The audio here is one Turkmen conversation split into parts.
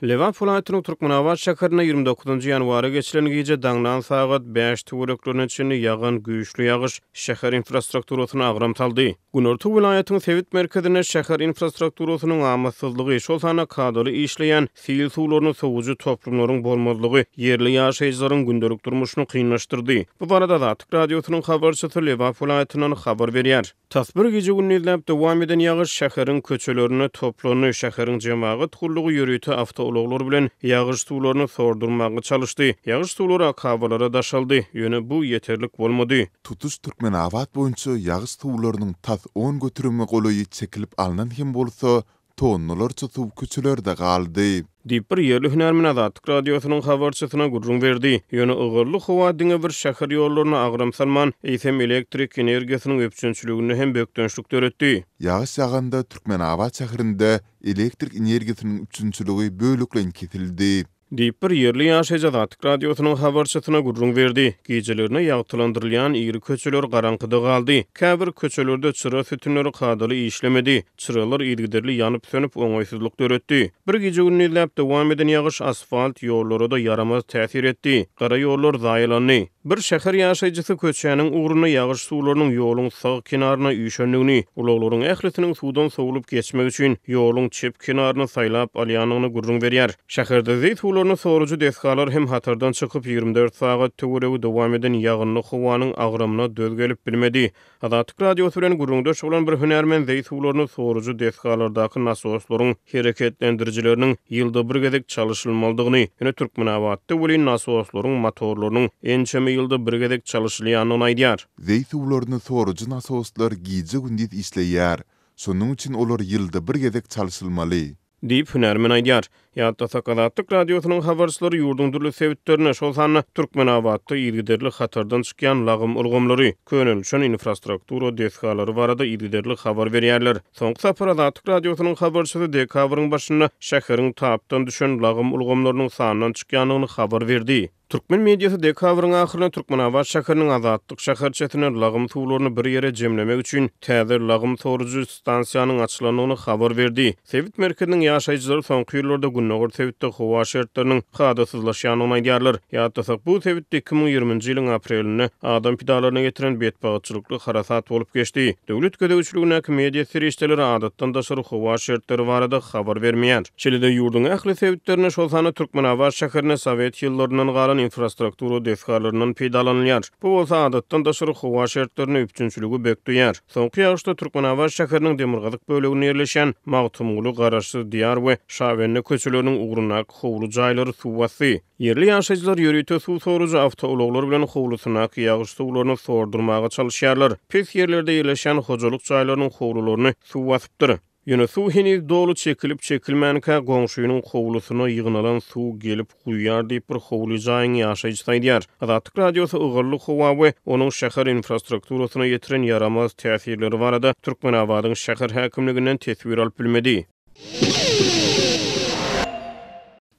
Lebap welaýatynyň Türkmenabat şäherinde 29 ýanwara geçilen gije daňdan sagat bäş töwereklerine çenli ýagan güýçli ýagyş şäher infrastrukturasyna agram saldy. Günorta welaýatyň sebit merkezinde şäher infrastrukturasynyň amatsyzlygy, şol sanda kadaly işleýän sil suwlaryny sowujy toplumlaryň bolmazlygy ýerli ýaşaýjylaryň gündelik durmuşyny kynlaşdyrdy. Bu barada Azatlyk Radiosynyň habarçysy Lebap welaýatyndan habar berýär. Tas bir gije-gündizläp dowam eden ýagyş şäheriň köçelerinde toplandy, şäheriň jemagat gullugy ýörite awtoulaglar bilen ýagyş suwlaryny sordurmaga çalyşdy. Ýagyş suwlary akabalara daşaldy, ýöne bu ýeterlik bolmady. Tutuş Türkmenabat boýunça ýagyş suwlarynyň tas on göterime golaýy çekilip alnan hem bolsa, Tonnalarça suw köçelerde galdy. Diýip, bir ýerli hünärmen Azatlyk Radiosynyň habarçysyna gürrüň berdi. Ýöne ygally howa diňe bir şäher ýollaryna agram salman, eýsem elektrik energiýasynyň üpjünçiliginde hem bökdençlik döretdi. Ýagyş ýaganda Türkmenabat şäherinde elektrik energiýasynyň üpjünçiligi bölekleýin kesildi. Diýip, bir ýerli ýaşaýjy Azatlyk Radiosynyň habarçysyna gürrüň berdi. Gijelerine ýagtylandyrylýan iri köçeler garaňkyda galdy. Käbir köçelerde çyra sütünleri kadaly işlemedi. Çyralar yzygiderli ýanyp-sönüp, oňaýsyzlyk döretdi. Bir gije-gündizläp dowam eden ýagyş asfalt ýollara-da ýaramaz täsir etdi. Gara ýollar zaýalandy. Bir şäher ýaşaýjysy köçäniň ugrunda ýagyş suwlarynyň ýoluň sag kenaryna üýşendigini, ulaglaryň ählisiniň suwdan sowlup geçmek üçin ýoluň çep kenaryny saýlap alýandygyny gürrüň berýär. Şäherde zeý suwlaryny sorujy desgalar hem hatardan çykyp, 24 sagat töweregi dowam eden ýagynly howanyň agramyna döz gelip bilmedi. Azatlyk Radiosy bilen gürrüňdeş bolan bir hünärmen zeý suwlaryny sorujy desgalardaky nasoslaryň hereketlendirijileriniň ýylda bir gezek çalyşylmalydygyny, ýöne Türkmenabatda welin nasoslaryň motorlarynyň ençeme ýylda bir gezek çalyşylýandygyny aýdýar. Zeý suwlaryny sorujy nasoslar gije-gündiz işleýär. Şonuň üçin olar ýylda bir gezek çalşylmaly. Diýip, hünärmen aýdýar. Ýatlasak, Azatlyk Radiosynyň habarçylary ýurduň dürli sebitlerinde, şol sanda Türkmenabatda yzygiderli hatardan çykýan lagym ulgamlary, könelişen infrastruktura desgalary barada yzygiderli habar berýärler. Soňky sapar Azatlyk Radiosynyň habarçysy dekabryň başynda şäheriň tapdan düşen lagym ulgamlarynyň sandan çykýandygyny habar berdi. Türkmen mediasy dekabryň ahyrynda Türkmenabat şäheriniň Azatlyk şäherçesinde lagym suwlaryny bir ýere jemlemek üçin täze lagym sorujy stansiýanyň açylandygyny habar berdi. Sebit merkeziniň ýaşaýjylary soňky ýyllarda gündogar sebitde howa şertleriniň kadasyzlaşýandygyny aýdýarlar. Ýatlasak, bu sebitde 2020-nji ýylyň aprelinde adam pidalaryna getiren betbagtçylykly harasat bolup geçdi. Döwlet gözegçiligindäki media serişdeleri adatdan daşary howa şertleri barada habar bermeýär. Şeýle-de ýurduň ähli sebitlerinde, şol sanda Türkmenabat şäherinde sowet ýyllaryndan galan infrastruktura desgalaryndan peýdalanylýar. Bu bolsa adatdan daşary howa şertlerinde üpjünçiligi bökdeýär. Soňky ýagyşda Türkmenabat şäheriniň demirgazyk böleginde ýerleşýän Magtymguly, Garaşsyz, Diýar we Şabende köçeleriniň ugrundaky howly jaýlary suw basdy. Ýerli ýaşaýjylar ýörite suw sorujy awtoulaglar bilen howlusyndaky ýagyş suwlaryny sordurmaga çalyşýarlar. Pes ýerlerde ýerleşýän hojalyk jaýlarynyň howlularyny suw basypdyr. Ýöne suw heniz doly çekilip-çekilmänkä, goňşynyň howlusyna ýygnalan suw gelip guýýar diýip, bir howly jaýyň ýaşaýjysy aýdýar. Azatlyk Radiosy ygally howa we onuň şäher infrastrukturasyna ýetiren ýaramaz täsirleri barada Türkmenabadyň şäher häkimliginden teswir alyp bilmedi.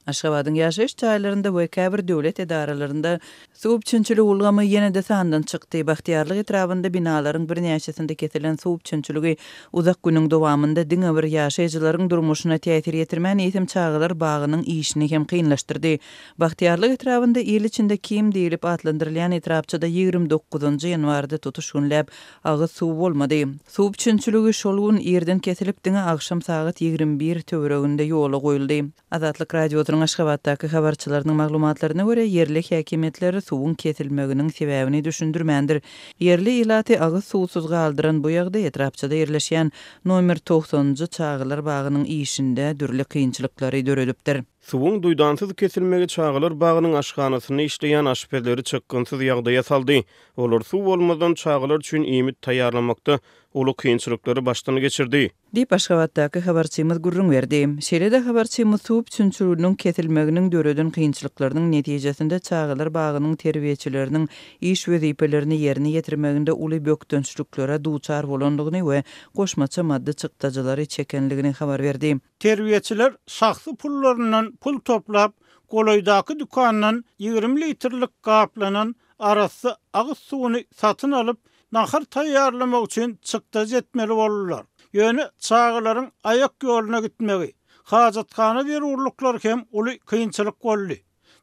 Aşgabadyň ýaşaýyş jaýlarynda we käbir döwlet edaralarynda suw üpjünçilik ulgamy ýene-de sandan çykdy. Bagtyýarlyk etrabynda binalaryň birnäçesinde kesilen suw üpjünçiligi uzak günüň dowamynda diňe bir ýaşaýjylaryň durmuşyna täsir ýetirmän, eýsem çagalar bagynyň işini hem kynlaşdyrdy. Bagtyýarlyk etrabynda il içinde Kim diýlip atlandyrylýan etrapçada 29 ýanwarda tutuş günläp agyz suwy bolmady. Suw üpjünçiligi şol gün irden kesilip, diňe agşam sagat 21 töwereginde ýola goýuldy. Azatlyk Radiosynyň Aşgabatdaky habarçylarynyň maglumatlaryna görä, ýerli häkimiýetler suwuň kesilmeginiň sebäbini düşündirmändir. Ýerli ilaty agyz suwsuz galdyran bu ýagdaý etrapçada ýerleşýän nomer togsanynjy çagalar bagynyň işinde dürli kynçylyklary döredipdir. Suwuň duýdansyz kesilmegi çagalar bagynyň aşhanasynda işleýän aşpezleri çykgynsyz ýagdaýa saldy. Olar suw bolmazdan çagalar üçin iýmit taýýarlamakda uly kynçylyklary başdan geçirdi. Diýip, Aşgabatdaky habarçymyz gürrüň berdi. Şeýle-de habarçymyz suw üpjünçiliginiň kesilmeginiň döreden kynçylyklarynyň netijesinde çagalar bagynyň terbiýeçileriniň iş wezipelerini ýerine ýetirmeginde uly bökdençliklere duçar bolandygyny we goşmaça maddy çykdajylary çekenligini habar berdi. Terbiýeçiler şahsy pullaryndan pul toplap, golaýdaky dükandan 20 litrlik gaplanan arassa agyz suwuny satyn alyp, nahar taýýarlamak üçin çykdajy etmeli boldular. Ýöne çagalaryň aýak ýoluna gitmegi, Hajathana zerurlyklary hem uly kynçylyk boldy.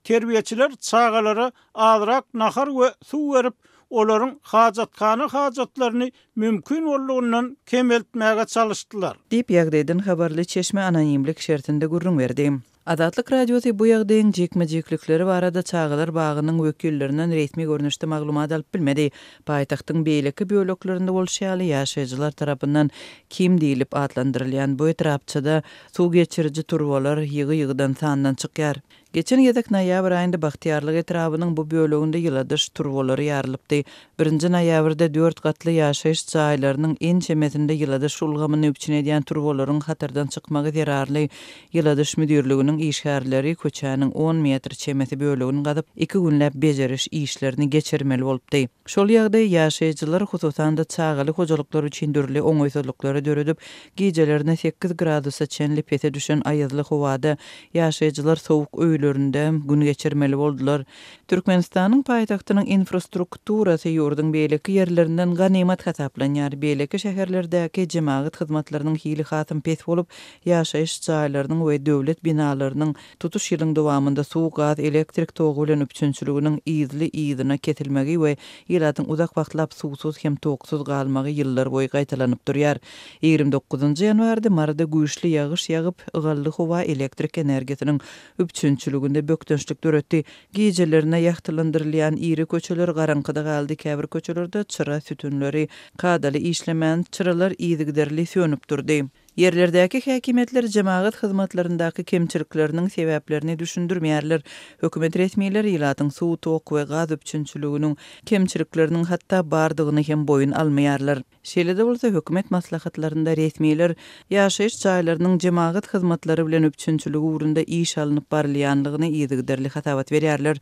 Terbiýeçiler çagalara azrak nahar we suw berip, olaryň hajathana hajatlaryny mümkin boldugyndan kemeltmäge çalyşdylar. Diýip, ýagdaýdan habarly çeşme anonimlik şertinde gürrüň berdi. Azatlyk Radiosy bu ýagdaýyň jikme-jiklikleri barada çagalar bagynyň wekillerinden resmi görnüşde maglumat alyp bilmedi. Paýtagtyň beýleki böleklerinde bolşy ýaly, ýaşaýjylar tarapyndan Kim diýlip atlandyrylýan bu etrapçada suw geçiriji turbalar ýygy-ýygydan sandan çykýar. Geçen gezek noýabr aýynda Bagtyýarlyk etrabynyň bu böleginde ýyladyş turbalary ýarylypdy. Birinji noýabrda dört gatly ýaşaýyş jaýlarynyň ençemesinde ýyladyş ulgamyny üpjün edýän turbalaryň hatardan çykmagy zerarly ýyladyş müdirliginiň işgärleri köçäniň on metr çemesi bölegini gazyp, iki günläp bejeriş işlerini geçirmeli bolupdy. Şol ýagdaý ýaşaýjylar, hususan-da, çagaly hojalyklar üçin dürli oňaýsyzlyklary döredip, gijelerine sekiz gradusa çenli pese düşen aýazly howada ýaşaýjylar sowuk öýlerinde gün geçirmeli boldular. Türkmenistanyň paýtagtynyň infrastrukturasy ýurduň beýleki ýerlerinden ganymat hasaplanýar. Beýleki şäherlerdäki jemagat hyzmatlarynyň hili hasam pes bolup, ýaşaýyş jaýlarynyň we döwlet binalarynyň tutuş ýylyň dowamynda suw, gaz, elektrik togy bilen üpjünçiliginiň yzly-yzyna kesilmegi we ilatyň uzak wagtlap suwsuz hem toksuz galmagy ýyllarboýy gaýtalanyp durýar. 29 ýanwarda Maryda güýçli ýagyş ýagyp, ygally howa elektrik energiýasynyň üpjünçiliginde bökdençlik döretdi. Gijelerine ýagtylandyrylýan iri köçeler garaňkyda galdy, käbir köçelerde çyra sütünleri kadaly işlemän, çyralar yzygiderli sönüp durdy. Ýerlerdäki häkimiýetler jemagat hyzmatlaryndaky kemçilikleriniň sebäplerini düşündirmeýärler. Hökümet resmileri ilatyň suw, tok we gaz üpjünçiliginiň kemçilikleriniň hatda bardygyny hem boýun almaýarlar. Şeýle-de bolsa, hökümet maslahatlarynda resmiler ýaşaýyş jaýlarynyň jemagat hyzmatlary bilen üpjünçiligi ugrunda iş alnyp barylýanlygyny yzygiderli hasabat berýärler.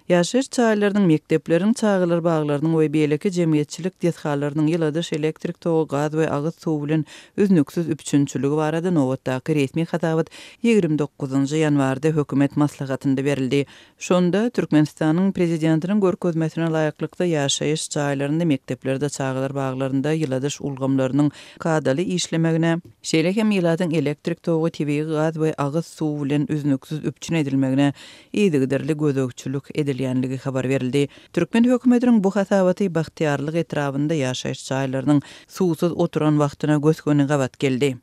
Ýaşaýyş jaýlarynyň, mekdepleriň, çagalar baglarynyň we beýleki jemgyýetçilik desgalarynyň ýyladyş, elektrik togy, gaz we agyz suwy bilen üznüksiz üpjünçiligi barada nobatdaky resmi hasabat 29 ýanwarda hökümet maslahatynda berildi. Şonda Türkmenistanyň Prezidentiniň görkezmesine laýyklykda ýaşaýyş jaýlarynda, mekdeplerde, çagalar baglarynda ýyladyş ulgamlarynyň kadaly işlemegine, şeýle hem ilatyň elektrik togy, tebigy gaz we agyz suwy bilen üznüksiz üpjün edilmegine yzygiderli gözegçilik edilýänligi habar berildi. Türkmen hökümetiniň bu hasabaty Bagtyýarlyk etrabynda ýaşaýyş jaýlarynyň suwsuz oturan wagtyna gös-göni gabat geldi.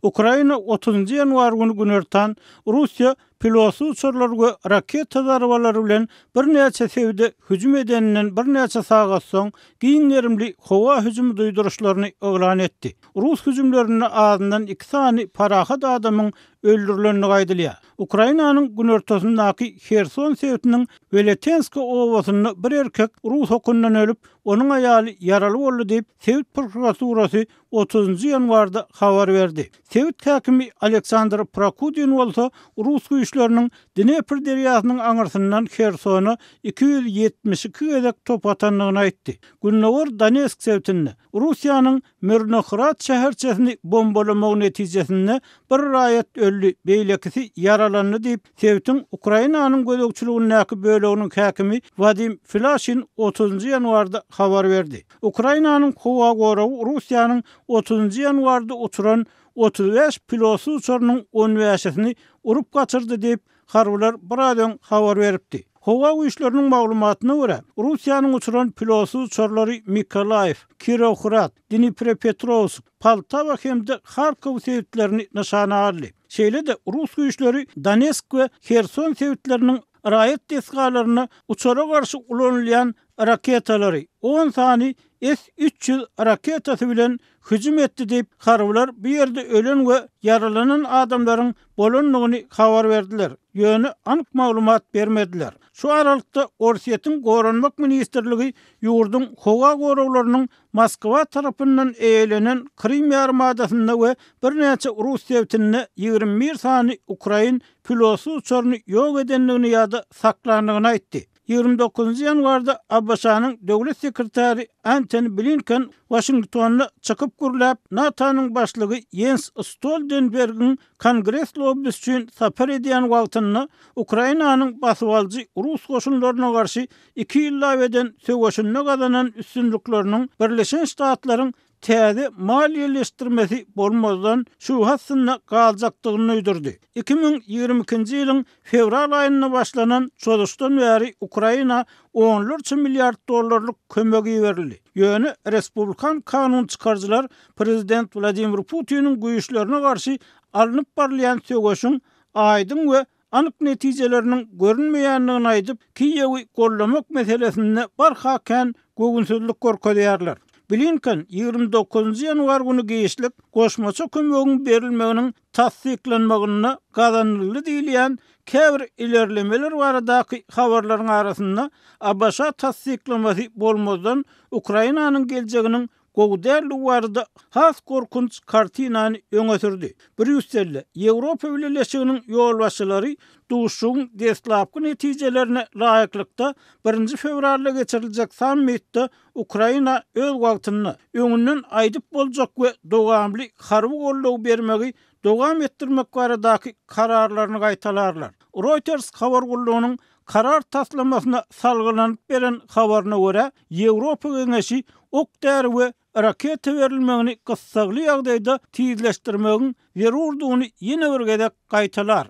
Ukraina otuzynjy ýanwar güni günortan Russiýa pilotsyz uçarlar we raketa zarbalary bilen birnäçe sebite hüjüm edeninden birnäçe sagat soň giň gerimli howa hüjümi duýduryşlaryny yglan etdi. Rus hüjümlerinde azyndan iki sany parahat adamyň öldürilendigi aýdylýar. Ukrainanyň günortasyndaky Herson sebitiniň Weletenska obasynda bir erkek rus okundan ölüp, onuň aýaly ýaraly boldy diýip, sebit prokuraturasy otuzynjy ýanwarda habar berdi. Sebit häkimi Aleksandr Prokudin bolsa rus güýçleriniň Dnepr derýasynyň aňyrsyndan Hersona 272 gezek top atandygyny aýtdy. Gündogar Donetsk sebitinde Russiýanyň Myrnohrad şäherçesini bombalamagy netijesinde bir raýat öldi, beýlekisi ýaralandy diýip, sebitiň Ukrainanyň gözegçiligindäki böleginiň häkimi Wadim Filaşin otuzynjy ýanwarda habar berdi. Ukrainanyň howa goragy Russiýanyň otuzynjy ýanwarda uçuran 35 pilotsyz uçarynyň on bäşisini urup gaçyrdy diýip, harbylar biraz öň habar beripdi. Howa güýçleriniň maglumatyna görä, Russiýanyň uçuran pilotsyz uçarlary Mykolaýiw, Kirowohrad, Dniprepetrowsk, Poltawa hem-de Harkow sebitlerini nyşana aldy. Şeýle-de, rus güýçleri Donetsk we Herson sebitleriniň raýat desgalaryna uçara garşy ulanylýan raketalary, on sany S 300 raketasy bilen hüjüm etdi diýip, harbylar bu ýerde ölen we ýaralanan adamlaryň bolandygyny habar berdiler, ýöne anyk maglumat bermediler. Şu aralykda, Orsýetiň Goranmak ministrligi ýurduň howa goraglarynyň Moskwa tarapyndan eýelenen Krym ýarymadasynda we birnäçe rus sebitinde 21 sany ukrain pilotsyz uçaryny ýok edendigini ýa-da saklandygyny aýtdy. 29 ýanwarda ABŞ-nyň Döwlet sekretary Antony Blinken Waşingtonda çykyp gürläp, NATO-nyň başlygy Ýens Stoltenbergiň Kongres lobbisi üçin sapar edýän wagtynda Ukrainanyň basybalyjy rus goşunlaryna garşy iki ýyllap eden söweşinde gazanan üstünlikleriniň Birleşen Ştatlaryň. täze maliýeleşdirmesi bolmazdan şübhe astynda galjakdygyny duýdurdy. 2022-nji ýylyň fewral aýynda başlanan çozuşdan bäri Ukraina onlarça milliard dollarlyk kömek iberildi. Ýöne respublikan kanun çykaryjylar prezident Wladimir Putiniň güýçlerine garşy alnyp barylýan söweşiň aýdyň we anyk netijeleriniň görünmeýändigini aýdyp, Kiýewi goldamak meselesinde barha kän göwünsizlik görkezýärler. Blinken 29 ýanwar güni giçlik goşmaça kömegiň berilmeginiň tassyklanmagynda gazanyldy diýilýän käbir ilerlemeler baradaky habarlaryň arasynda ABŞ tassyklamasy bolmazdan Ukrainanyň geljeginiň gowy däldigi barada has gorkunç kartinany öňe sürdi. Brýusselde Ýewropa Bileleşiginiň ýolbaşçylary duşuşygyň deslapky netijelerine laýyklykda birinji fewralda geçiriljek sammitde Ukraina öz wagtynda, öňünden aýdyp boljak we dowamly harby goldaw bermegi dowam etdirmek baradaky kararlaryny gaýtalarlar. Reuters habar gullugynyň Karar taslamasyna salgylanyp beren habaryna görä, Ýewropa Geňeşi ok-däri we raketa berilmegini gyssagly ýagdaýda tizleşdirmegiň zerurdygyny ýene bir gezek gaýtalar.